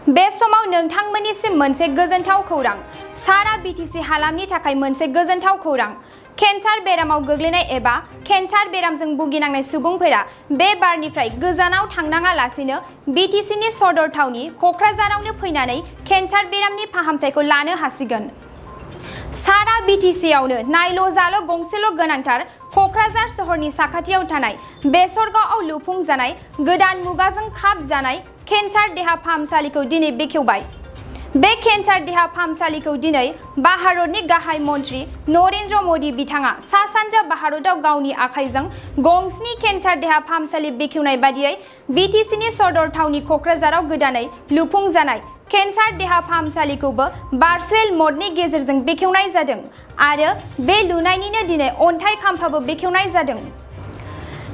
बे समाव नोंथांमोननिसिम मोनसे गोजोनथाव खौरां सारा बीटीसी हालामनि थाखाय मोनसे गोजोनथाव खौरां केन्सार बेरामाव गोग्लैनाय एबा केन्सार बेरामजों भुगिनांनाय सुबुंफोरा बे बारनिफ्राय गोजानाव थांनाङा लासेनो बीटीसीनि सदर थावनि कक्राझारावनो फैनानै केन्सार बेरामनि फाहामथायखौ लानो हासिगोन। सारा बीटीसीआवनो नायल' जाल' गंसेल' गोनांथार कक्राझार सहरनि साखाथियाव थानाय बेसरगावआव लुफुंजानाय गोदान मुगाजों खाब जानाय केन्सार देहा फाहामसालिखौ दिनै बेखेवबाय। बे केन्सार देहा फाहामसालिखौ दिनै भारतनि गाहाय मन्त्रि नरेन्द्र मोदी बिथाङा सा सानजा भारतआव गावनि आखाइजों गंस्नि केन्सार देहा फाहामसालि बेखेवनाय बादियै बीटीसीनि सदर थावनि कक्राझाराव गोदानै लुफुंजानाय केन्सार देहा फाहामसालिखौबो भार्चुएल मडनि गेजेरजों बेखेवनाय जादों आरो बे लुनायनिनो दिनै अन्थाइ खाम्फाबो बेखेवनाय जादों।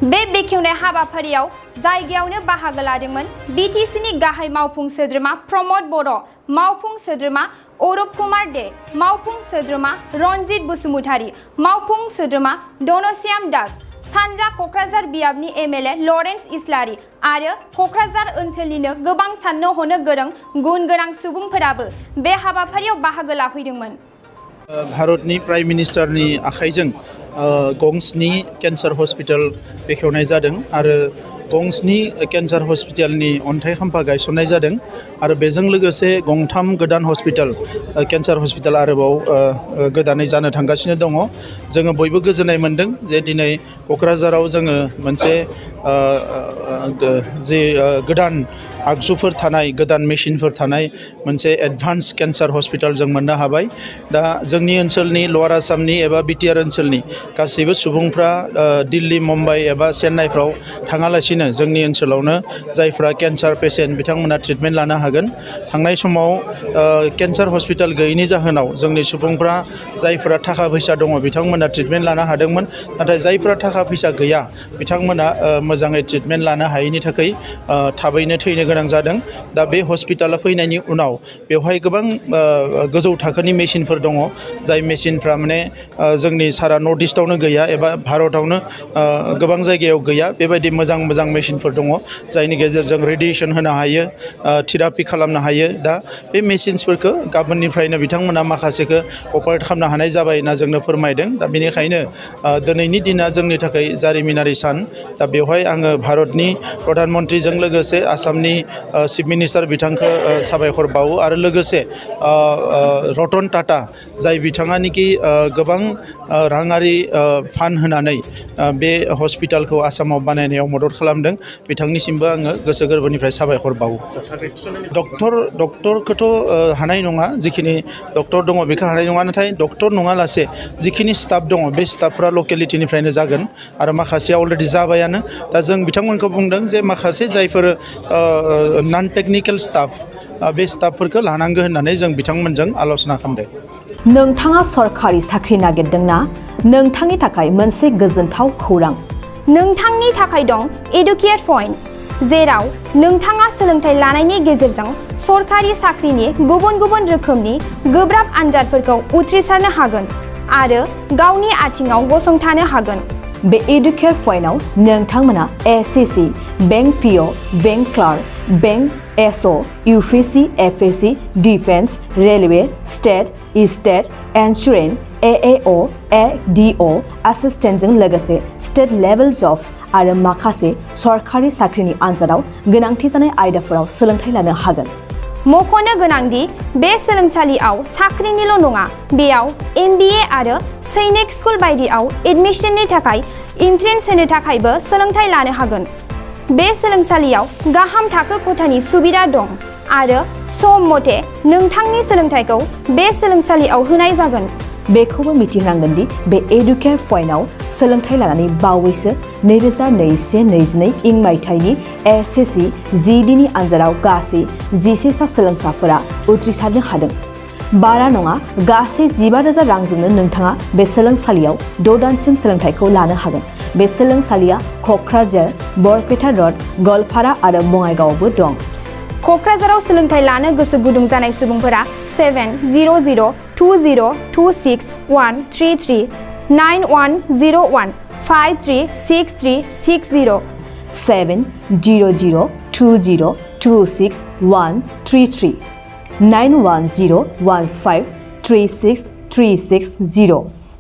बे बेखेवनाय हाबाफारियाव जायगायावनो बाहागो लादोंमोन बीटीसीनि गाहाय मावफुं सोद्रोमा प्रमद बर', मावफुं सोद्रोमा अरूप कुमार दे, मावफुं सोद्रोमा रनजित बसुमतारी, मावफुं सोद्रोमा धनश्याम दास, सानजा कक्राझार बियाबनि एमएलए लरेन्स इस्लारि आरो कक्राझार ओनसोलनिनो गोबां साननो हनो गोरों गुन गोनां सुबुंफोराबो बे हाबाफारियाव बाहागो लाफैदोंमोन। भारतनि प्राइम मिनिस्टारनि आखाइजों गंस्नि केन्सार हस्पिटाल बेखेवनाय जादों आरो गंस्नि केन्सार हस्पिटालनि अन्थाइ खाम्फा गायसननाय जादों आरो बेजों लोगोसे गंथाम गोदान हस्पिटाल केन्सार हस्पिटाल आरोबाव गोदानै जानो थांगासिनो दङ। जोङो बयबो गोजोननाय मोनदों जे दिनै कक्राझाराव जोङो मोनसे गोदान आगजुफोर थानाय गोदान मेसिनफोर थानाय मोनसे एडभान्स केन्सार हस्पिटाल जों मोननो हाबाय। दा जोंनि ओनसोलनि लवार आसामनि एबा बिटिआर ओनसोलनि गासैबो सुबुंफ्रा दिल्ली मुम्बाइ एबा चेन्नाइफ्राव थाङालासिनो जोंनि ओनसोलावनो जायफ्रा केन्सार पेसेन्ट बिथांमोना ट्रिटमेन्ट लानो हागोन। थांनाय समाव केन्सार हस्पिटाल गैयैनि जाहोनाव जोंनि सुबुंफ्रा जायफ्रा थाखा फैसा दङ बिथांमोना ट्रिटमेन्ट लानो हादोंमोन, नाथाय जायफ्रा थाखा फैसा गैया बिथांमोना मोजाङै ट्रिटमेन्ट लानो हायैनि थाखाय थाबैनो थैनो गोनां जादों। दा बे हस्पिटाला फैनायनि उनाव बेवहाय गोबां गोजौ थाखोनि मेसिनफोर दङ जाय मेसिनफ्रा माने जोंनि सारा नर्थ इस्टआवनो गैया एबा भारतआवनो गोबां जायगायाव गैया। बेबायदि मोजां मोजां मेसिनफोर दङ जायनि गेजेरजों रेडिएसन होनो हायो, थेरापि खालामनो हायो। दा बे मेसिनसफोरखौ गाबोननिफ्रायनो बिथांमोना माखासेखौ अपारेट खालामनो हानाय जाबाय होनना जोंनो फोरमायदों। दा बेनिखायनो दिनैनि दिना जोंनि थाखाय जारिमिनारि सान। दा बेवहाय आङो भारतनि प्रधान मन्त्रीजों लोगोसे आसामनि चिफ मिनिस्टार बिथांखौ साबायखर बावो आरो लोगोसे रतन टाटा जाय बिथाङानिखि गोबां राङारि फान्ड होनानै बे हस्पिटालखौ आसामाव बानायनायाव मदद खालामदों, बिथांनिसिमबो आङो गोसो गोरबोनिफ्राय साबायखर बावो। डक्टरखौथ' हानाय नङा, जिखिनि डक्टर दङ बेखौ हानाय नङा, नाथाय डक्टर नङालासे जिखिनि स्टाफ दङ बे स्टाफफ्रा लकेलिटिनिफ्रायनो जागोन आरो माखासेया अलरेडि जाबायानो। दा जों बिथांमोनखौ बुंदों जे माखासे जायफोर नन टेक्निकेल स्टाफ बे स्टाफफोरखौ लानांगौ होननानै जों बिथांमोनजों आल'सना खालामदों। नोंथाङा सरकारि साख्रि नागिरदोंना? नोंथांनि थाखाय मोनसे गोजोनथाव खौरां। नोंथांनि थाखाय दं एडुकेट पइन्ट, जेराव नोंथाङा सोलोंथाइ लानायनि गेजेरजों सरकारि साख्रिनि गुबुन गुबुन रोखोमनि गोब्राब आनजादफोरखौ उथ्रिसारनो हागोन आरो गावनि आथिङाव गसंथानो हागोन। बे एडुकेट पइन्टआव नोंथांमोना SSC, bank PO, bank clerk, bank SO, UPSC, FSC, defence, railway, state insurance, AAO, ADO एसिस्टेन्टजों लोगोसे स्टेट लेभेल जब आरो माखासे सरकारि साख्रिनि आनजादाव गोनांथि जानाय आयदाफोराव सोलोंथाइ लानो हागोन। मख'नो गोनांदि बे सोलोंसालियाव साख्रिनिल' नङा, बेयाव एमबिए आरो सैनिक स्कुल बायदियाव एडमिशननि थाखाय एन्ट्रेन्स होनो थाखायबो सोलोंथाइ लानो हागोन। बे सोलोंसालियाव गाहाम थाखो खथानि सुबिदा दं आरो सम मथे नोंथांनि सोलोंथाइखौ बे सोलोंसालियाव होनाय जागोन। बेखौबो मिथिनांगोन दि बे एडुकेट पइन्टआव सोलोंथाइ लानानै बावैसो 2021-22 इं मायथाइनि एसएससि जिडिनि आनजादाव गासै 11 सा सोलोंसाफोरा उथ्रिसारनो हादों। बारा नङा, गासै 15,000 रांजोंनो नोंथाङा बे सोलोंसालियाव 6 दानसिम सोलोंथाइखौ लानो हागोन। बे सोलोंसालिया क'क्राझार, बरपेटा रड, गवालपारा आरो बङाइगावआवबो दं। क'क्राझाराव सोलोंथाइ लानो गोसो गुदुं जानाय सुबुंफोरा 70020263133 9101536360 7002026 91015363630